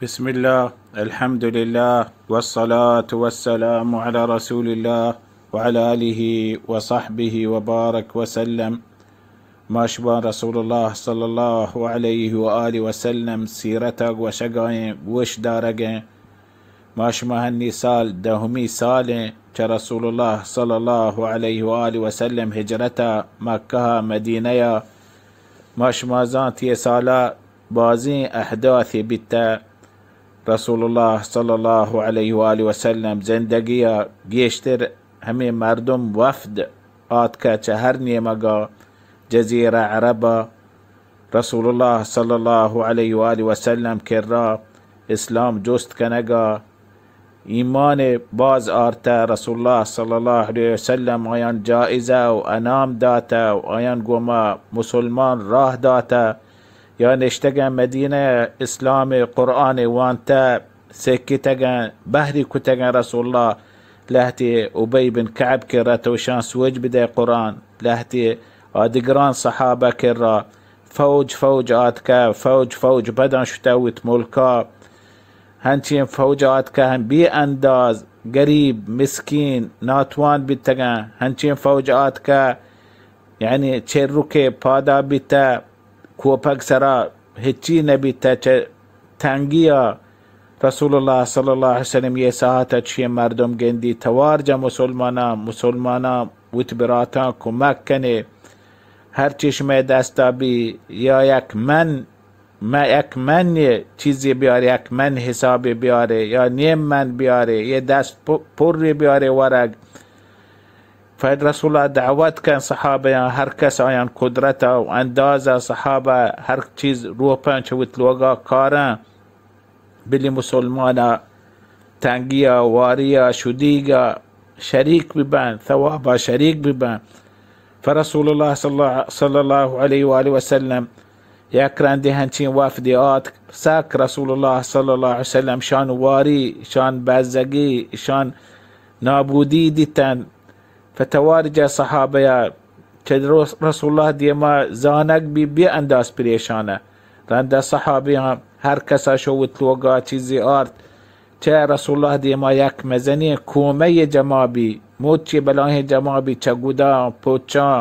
بسم الله، الحمد لله، والصلاة والسلام على رسول الله وعلى آله وصحبه وبارك وسلم. ما شما رسول الله صلى الله عليه وآله وسلم سیرت ءَ گوشگ ءَ ایں، گوش دارگ ءَ ایں. ما شما ہنی سال دہمی سال ایں چہ رسول اللہ صلی اللہ علیہ وآلہ وسلم ہجرت ءَ مکہ ءَ مدینہ ءَ. ما شما زانت یہ سال ءَ بازیں احداثے بیتہ. رسول اللہ صلی اللہ علیہ وآلہ وسلم زندگی ءَ گیشتر ہمے مردم وفد آتکہ چہ ہر نیمگ ءَ جزیرہ عرب ءَ رسول اللہ صلی اللہ علیہ وآلہ وسلم کرا اسلام جست کنگ ءَ ایمان باز آرتہ. رسول اللہ صلی اللہ علیہ وسلم آیان جائزہ و انعام داتہ و آیان گوما مسلمان راہ داتہ. یا نشتگن مدینہ، اسلام قرآن وانتہ، سکتگن، بہری کتگن. رسول اللہ لہتے ابی بن کعب کرا تو شان سوج بدے قرآن، لہتے آدگران صحابہ کرا فوج فوج آتکہ، فوج فوج بدن شتہ وت ملکا. ہنچیں فوج آتکہ ہم بے انداز، گریب، مسکین، ناتوان بیتگن. ہنچیں فوج آتکہ یعنی چرکے پادا بیتہ، کوپگ سرا ہچی نہ بیتہ چہ تنگی ءَ. رسول اللہ صلی اللہ علیہ وسلم یہ ساعت ءَ چی مردم گندی توار جا مسلماناں، مسلماناں وت براتاں کمک کنے. ہر چی شمئے دستا بی یا یک من، مہ یک من یہ چیزی بیارے، یک من حسابی بیارے یا نیم من بیارے، یہ دست پ-، پری بیارے ورگ. فید رسول اللہ دعوت کن صحابیاں، ہر کس آیان قدرت و انداز صحابہ ہر چیز روپن چہ وت لوگا کارن، بلی مسلمانا تنگیا، واریا، شدیگا شریک ببن، ثوابا شریک ببن. فرسول اللہ صلی اللہ، صلی اللہ علیہ وآلہ وسلم یک رندے ہنچیں وفدے آتک، سک رسول اللہ صلی اللہ علیہ وسلم شان واری، شان بزگی، شان نابودی دیتن. فتوارجا صحابہ چہ رس-، رسول اللہ دیما زانگ بی بے انداز پریشانہ. رندا صحابیاں ہر کسا شو وت لوگا چیزی آرت. چہ رسول اللہ دیما یک مزنیں کومہ جمع بی، موچی بلاہیں جمع بی چہ گداں، پوچاں،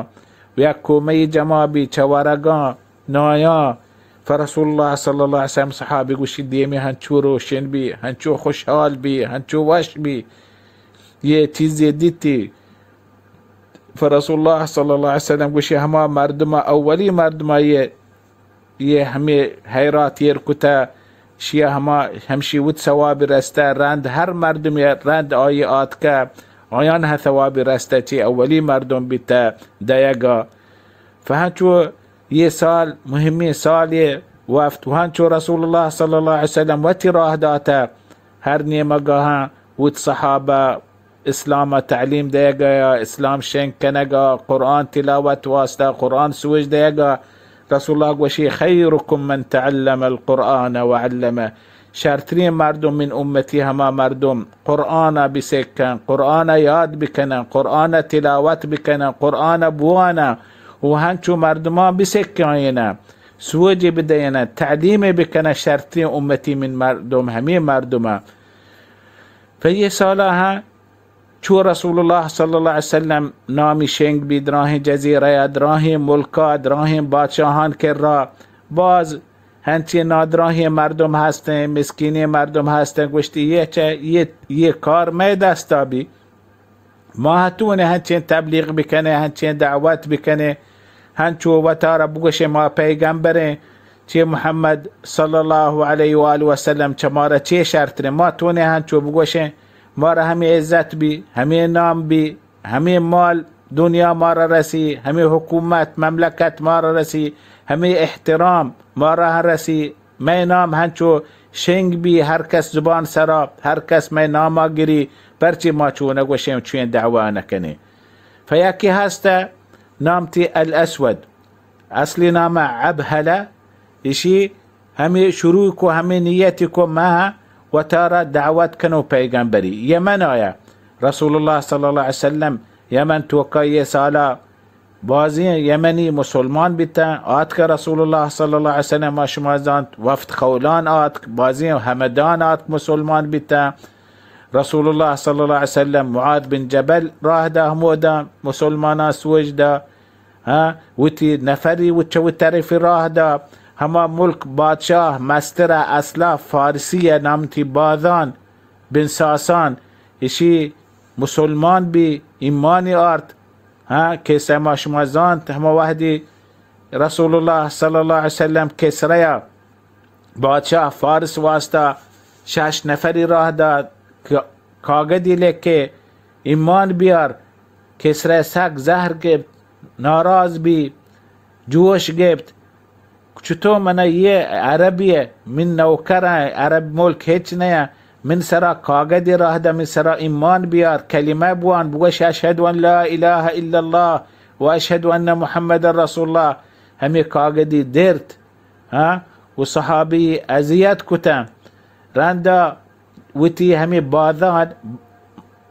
و یک کومہ جمع بی چہ ورگاں، نایاں. فرسول اللہ صلی اللہ علیہ وسلم صحابی گوشی دیمی ہنچو روشن بی، ہنچو خوشحال بی، ہنچو وش بی. یہ چیزی دیتی. فرسول اللہ صلی اللہ علیہ وسلم گوشی ہما مردم، اولی مردم یہ یہ ہمے حیرات ایر کتہ، شیا ہما ہمشی وت ثواب رستہ، رند ہر مردم رند آئی آتکہ، آیان ہم ثواب رستہ چی اولی مردم بیتہ دئیگا. فہنچو یہ سال مہمی سال یہ وفت، وہنچو رسول اللہ صلی اللہ علیہ وسلم وتی راہ داتہ، ہر نیمگاہاں وت صحابہ اسلام ء تعلیم دئیگ ء، اسلام شنگ کنگ ء، قرآن تلاوت واسطہ، قرآن سوج دئیگ ء. رسول اللہ گوشی، خیرکم من تعلم القرآن وعلمه. شرترین مردم من امتی ہما مردم قرآن ء بسکن، قرآن ء یاد بکنن، قرآن ء تلاوت بکنن، قرآن ء بوانن و ہنچو مردمان بسکائینن، سوج بدئینن، تعلیم بکنن. شرترین امتی من مردم ہمے مردم ء. فہ یہ سالا ہاں چو رسول اللہ صلی اللہ علیہ وسلم نامی شنگ بی، دراہیں جزیرہ ء، دراہیں ملک ء، دراہیں بادشاہان کرا باز ہنچیں نادراہیں مردم ہستیں، مسکینیں مردم ہستیں. گوشتی، یہ چہ، یہ، یہ کار مئے دستا بی، ما ہتونے ہنچیں تبلیغ بکنے، ہنچیں دعوت بکنے، ہنچو وتارا بگوشیں ما پیغمبریں، چے محمد صلی اللہ علیہ وآلہ وسلم چہ مارا چے شرتریں؟ ما تونے ہنچو بگوشیں، مارا ہمے عزت بی، ہمے نام بی، ہمے مال دنیا مارا رسی، ہمے حکومت مملکت مارا رسی، ہمے احترام مارا ہم رسی. مئے نام ہنچو شنگ بی، ہر کس زبان سرا، ہر کس مئے ناما گری، پرچی ما چو نگوشیں، چویں دعوی نکنیں؟ فیکی ہستہ نام تی الاسود، اصلی نام ابہلہ، اشی ہمے شروع کو، ہمے نیتی کو، ما وتارا دعوت کنو پیغمبری. یمن آیا رسول اللہ صلی اللہ علیہ وسلم، یمن توکا یہ سالا بازیں یمنی مسلمان بیتن، آتکن رسول اللہ صلی اللہ علیہ وسلم، ما شما زانت وفد خولان آتک، بازیں ہمدان آتک مسلمان بیتن۔ رسول اللہ صلی اللہ علیہ وسلم معاذ بن جبل راہ دا، ہمودا مسلماناں سوج دا، ہاں، وتی نفری و چہ وتی طرفی راہ دا۔ ہما ملک بادشاہ مستر اصلا فارسی نامتی بازان بن ساسان، اشی مسلمان بی، ایمانی آرت۔ ہاں، کسرا ما شما زانت، ہما وحدی رسول اللہ صلی اللہ علیہ وسلم کسرا بادشاہ فارس واسطہ شش نفری راہ دات، کا-، کاگدی لکھے، ایمان بیار۔ کسرا سک زہر گپت، ناراض بی، جوش گپت، چطور منا یہ عربی ہے، من نوکر ہیں، عرب ملک ہچ نہیں ہے، من سرا کاگدی راہ دا، من سرا ایمان بیار، کلمہ بوان، بگوش اشہد ان لا الہ الا اللہ و اشہد ان محمد رسول اللہ۔ ہمیں کاگدی درت، ہاں، و صحابی اذیت کتن۔ رندا وتی ہمیں بازان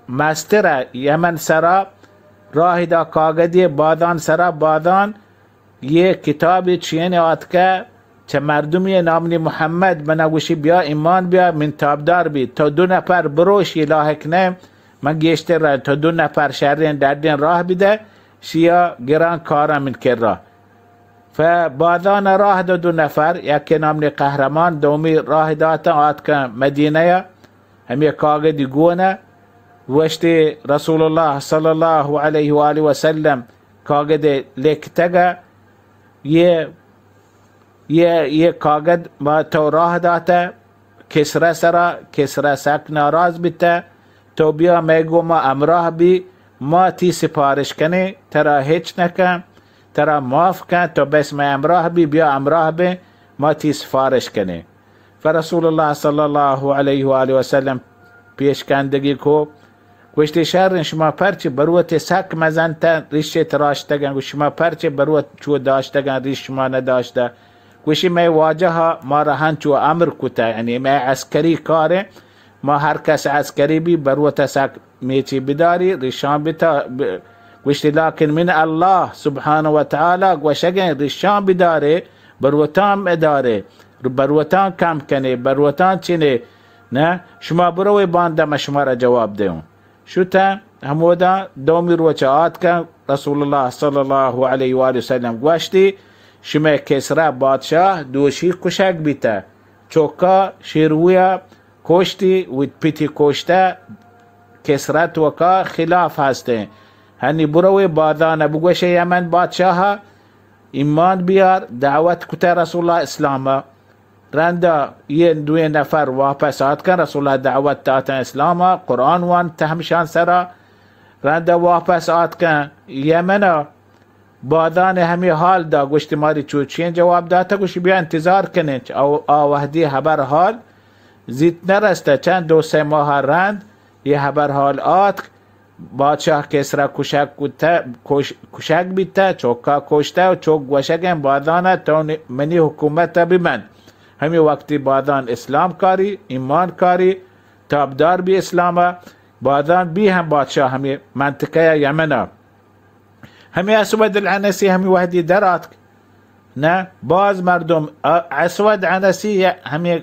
مستر یمن سرا راہ دا، کاگدی بازان سرا، بازان یہ کتابی چین آتکہ چہ مردمی نامنی محمد، منا گوشی بیا ایمان بیا، من تابدار بی، تو دو نفر بروش، یہ لاحق نہ، من گیشتر رہ، تو دو نفر شرین ڈڈین راہ بدہ، شیا گران کارا من کرا۔ فبازان راہ دو، دو نفر، یکی نامنی قہرمان، دومی راہ داتن آتکن مدینہ، ہمیں کاگدی گونہ، گوشتی رسول اللہ صلی اللہ علیہ وآلہ وسلم کاگد لکھتگہ، یہ، یہ، یہ کاگد ما تو راہ داتہ کسرا سرا، کسرا سک ناراض بیتہ، تو بیا مئے گوما ہمراہ بی، ما تی سفارش کنیں، ترا ہچ نکن، ترا معاف کن، تو بس مئے ہمراہ بی، بیا ہمراہ بیں، ما تی سفارش کنیں۔ فرسول اللہ صلی اللہ علیہ وآلہ وسلم پیش کندگی کو، گوشتی، شر انت، شما پرچے بروت سک مزنتہ ریشے تراشتگن؟ گوشت، شما پرچے بروت چو داشتگن ریش شما نداشتہ؟ گوشی، مئے واجہ ما را ہنچو امر کتہ، یعنی مئے عسکری کاریں، ما ہر کس عسکری بی بروت سک میچی بداری، ریشان بتا، ب-، گوشتی، لکن من اللہ سبحانہ و تعالی گوشگیں ریشان بدارے، بروتان بدارے، بروتان کم کنے، بروتان چنے، نہ، شما بروے باندا من شما را جواب دیوں۔ شتن ہمودا دومی روچ آتکن، رسول اللہ صلی اللہ علیہ وآلہ وسلم گوشتی، شمئے کسرا بادشاہ دوشی کشگ بیتہ، چوکا شیرویا کشتی، وت پتی کشتہ، کسرا توکا خلاف ہستیں۔ ہنی بروے بازانا بگوشے یمن بادشاہا ایمان بیار، دعوت کتہ رسول اللہ اسلاما۔ رندا یہ دوئیں نفر واپس آتکن، رسول اللہ دعوت داتن اسلاما، قرآن وانت ہمشان سرا۔ رندا واپس آتکن یمنا، بازان ہمیں حال دا، گوشت، ماری چوچین جواب داتا؟ گوشت، بیا انتظار کنیں، او آ وحدی حبر حال زیت نرستہ، چند دو سہ ماہ رند یہ حبر حال آتک، بادشاہ کسرا کشگ کتہ، کش-، کشگ بیتہ، چوکا کشتہ و چوک گوشگیں بازانا تو نی-، منی حکومت بمن۔ ہمیں وقتی بازان اسلام کاری، ایمان کاری، تابدار بی اسلاما، بازان بی ہم بادشاہ ہمیں منطقہ یمنا۔ ہمیں اسود العنسی ہمیں وحدی در آتک۔ نہ، باز مردم، ا-، اسود عنسی ی-، ہمیں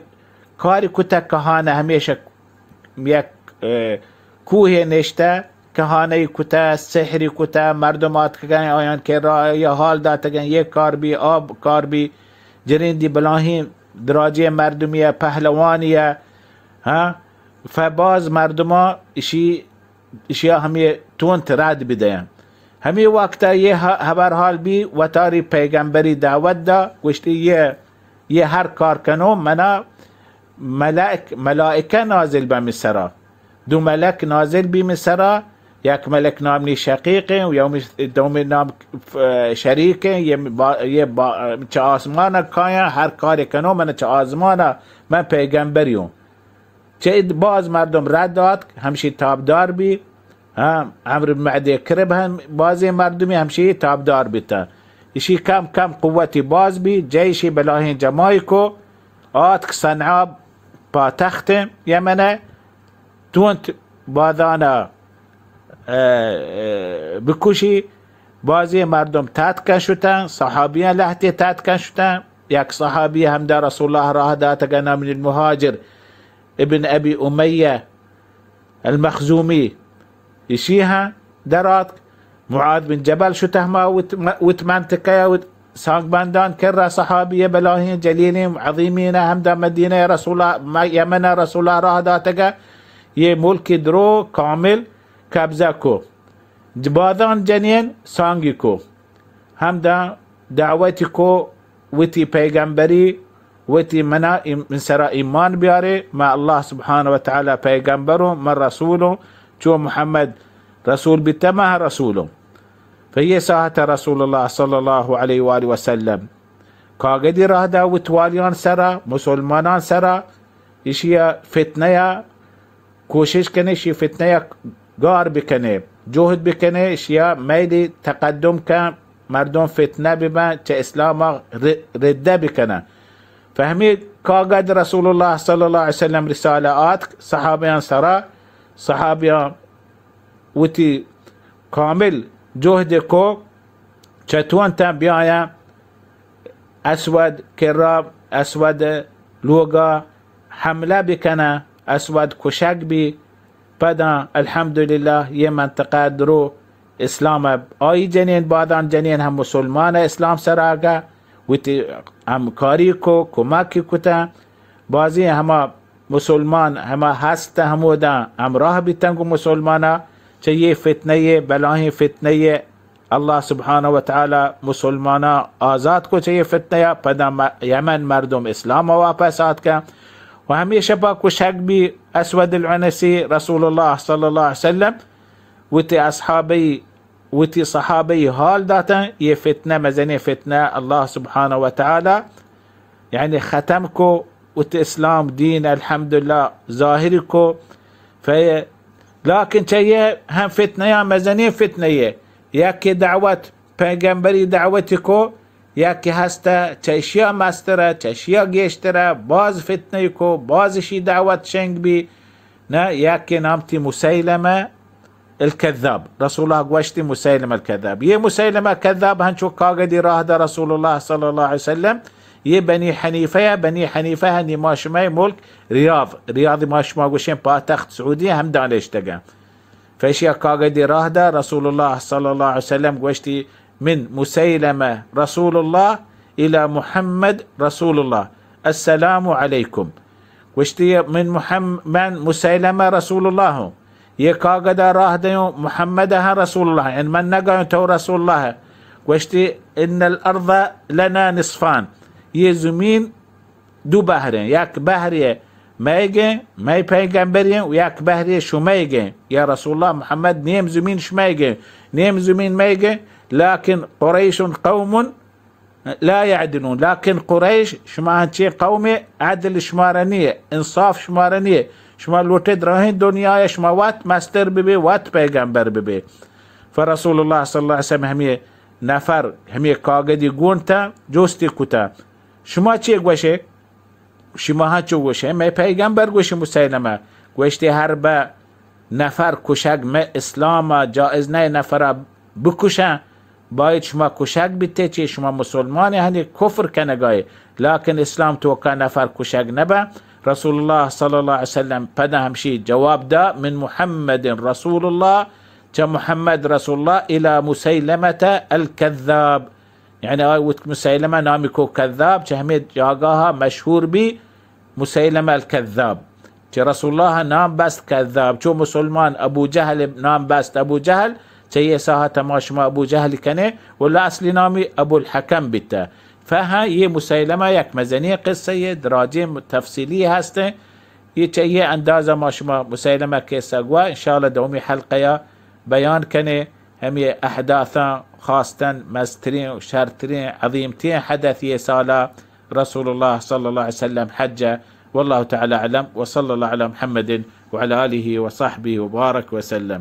کاری کتہ کہانہ، ہمیشہ یک، اه، کوہے نشتہ، کہانہ کتہ، سحری کتہ، مردم آتکگن آیان کرا، یا حال داتگن، یہ کار بی، آب کار بی، جریندی بلاہیں دراجی مردمی، پہلوانی، ہاں، فباز مردمان اشی اشیا ہمے تونت رد بدیاں۔ ہمے وقتا یہ ہ-، ہبر حال بی، وتاری پیغمبری دعوت دا، گوشتی یہ، یہ ہر کار کنو منا ملائک، ملائکہ نازل بہ من سرا۔ دو ملک نازل بی من سرا، یک ملک نام نی شقیق و یوم، دومی نام، اه، شریک، یہ با، یہ با، چہ آسمان کایاں ہر کار کنو من چہ آسمان من پیغمبری ہوں۔ چہ اِد باز مردم رد آتک، ہمشی تابدار بی، ہاں، عمرو بن معدی کرب ہم بازیں مردمی ہمشی تابدار بیتہ۔ اشی کم کم قوتی باز بی، جیشی بلاہیں جمائی کو، آتک صنعا پاتخت یمن، تونت بازانا، اه، اه، بکشی، بازیں مردم تتکن شتن، صحابیاں لہتے تتکن شتن. یک صحابی ہمدا رسول اللہ راہ داتگ، نام المہاجر ابن ابی امیہ المخزومی، ایشی ہم دراتک. معاذ بن جبل شتہ ہما وت، وت منطقہ، وت سانگ بندان کرا، صحابی بلاہیں جلیلیں عظیمیں، ہمدا مدینہ رسول اللہ، یمن رسول اللہ راہ داتگا، یہ ملک درو کامل قبضہ کو. بازان جنین سانگی کو، ہمدا دعوتی کو، وتی پیغمبری، وتی منا ایم-، من سرا ایمان بیارے، ما اللہ سبحانہ و تعالی پیغمبروں، من رسولوں، چو محمد رسول بیتا، ما رسولوں. فہ یہ ساعت رسول اللہ صلی اللہ علیہ وآلہ وسلم کاگدی راہ دا وتوالیان سرا، مسلمانان سرا، ایشی فتنہ یا کوشش کنے، ایشی فتنہ یا گار بکنے، جہد بکنے، ایشی میلی تقدم کن، مردم فتنہ ببن، چہ اسلام ر-، ردہ بکنن. فہمی کاگد رسول اللہ صلی اللہ علیہ وسلم رسالہ آتک، صحابیان سرا، صحابیان وتی کامل جہد کو، چتون تاں بیایاں اسود کرا، اسود لوگا حملہ بکناں، اسود کشگ بی. پداں الحمدللہ یہ منطقہ درو اسلام ء آئی جنین، بادان جنین ہم مسلمان ء اسلام سر آگا، وتی ہمکاری کو، کمک کتاں. بازیں ہما مسلمان ہما ہست ہموداں ہمراہ بیتن گوں مسلمانا، چہ یہ فتنہ یہ، بلاہیں فتنہ یہ، اللہ سبحانہ و تعالی مسلمانا آزاد کو چہ یہ فتنہ یا، پدا م-، یمن مردم اسلام واپس آتکن. و ہمیں شپا کشگ بی اسود العنسی رسول اللہ صلی اللہ علیہ وسلم، وتی اصحابی، وتی صحابی حال داتن، یہ فتنہ مزنیں فتنہ اللہ سبحانہ و تعالی یعنی ختم کو، وت اسلام دین الحمدللہ ظاہر کو. فہ-، لیکن چہ یہ ہم فتنہ یا مزنیں فتنہ یہ، یکی دعوت، پیغمبری دعوت کو، یکی ہستہ چہ اشیا مسترہ، چہ اشیا گیشترہ، باز فتنہ کو، باز اشی دعوت شنگ بی، نہ، یکی نام تی مسیلمہ الکذاب. رسول اللہ گوشتی مسیلمہ الکذاب. یہ مسیلمہ کذاب ہنچو کاگدی راہ دا رسول اللہ صلی اللہ علیہ وسلم. یہ بنی حنیفہ یا، بنی حنیفہ ہنی ما شمئے ملک ریاض، ریاض ما شما گوشیں پاتخت سعودی ہم دانشتگا. فیشی کاگدی راہ دا رسول اللہ صلی اللہ علیہ وسلم گوشتی من مسیلمہ رسول اللہ الی محمد رسول اللہ، السلام علیکم. گوشتی من محم-، من مسیلمہ رسول اللہ ہوں. یہ کاگدا راہ دیوں محمد ہاں رسول اللہ، یعنی من نگایوں تو رسول اللہ ہے. گوشتی ان الارض لنا نصفان، یہ زمین دو بہریں، یک بہرے مئیگیں، مئے پیغمبریں، و یک بہرے شمئیگیں. یا رسول اللہ محمد، نیم زمین شمئیگیں، نیم زمین مئیگیں، لیکن قریش قوم لا یعدلون، لیکن قریش شما ہنچیں قومے، عدل شمارا نیے، انصاف شمارا نیے، شما لوٹے دراہیں دنیا شما وت مستر ببے، وت پیغمبر ببے. فرسول اللہ صلی اللہ علیہ وسلم ہمیں نفر، ہمیں کاگدی گونتا، جوستی کتا، شما چے گوشے؟ شما ہنچو گوشے، مئے پیغمبر گوشی مسیلمہ، گوشتی ہر بہ نفر کشگ مئے اسلام جائز نہ، نفر بکشن، باید شما کشگ بیتے، چی شما مسلمان ہنی کفر کنگائے، لیکن اسلام توکا نفر کشگ نبا. رسول اللہ صلی اللہ علیہ وسلم پدا ہمشی جواب دا، من محمد رسول اللہ، چہ محمد رسول اللہ الی مسیلمہ الکذاب. یعنی آئی وت مسیلمہ نامی کو کذاب، چہ ہمیں جاگاہا مشہور بی مسیلمہ الکذاب. چہ رسول اللہ نام بست کذاب، چو مسلمان ابو جہل نام بست ابو جہل، چہ یہ ساعت ما شما ابو جہل کنے، ولا اصلی نامی ابو الحکم بیتا. فہاں یہ مسیلمہ یک مزنی قصہ یہ دراجیں تفصیلی ہستیں. یہ چہ یہ اندازہ ما شما مسیلمہ قصہ گوا، انشاءاللہ دومی حلقہ یا بیان کنے. ہمیں احداثاں خاصتاً مسترین و شرترین عظیمترین حدث یہ سالا رسول اللہ صلی اللہ علیہ وسلم حج. واللہ تعالی اعلم، وصلی اللہ علی محمد وعلی آلہ وصحبہ وبارک وسلم.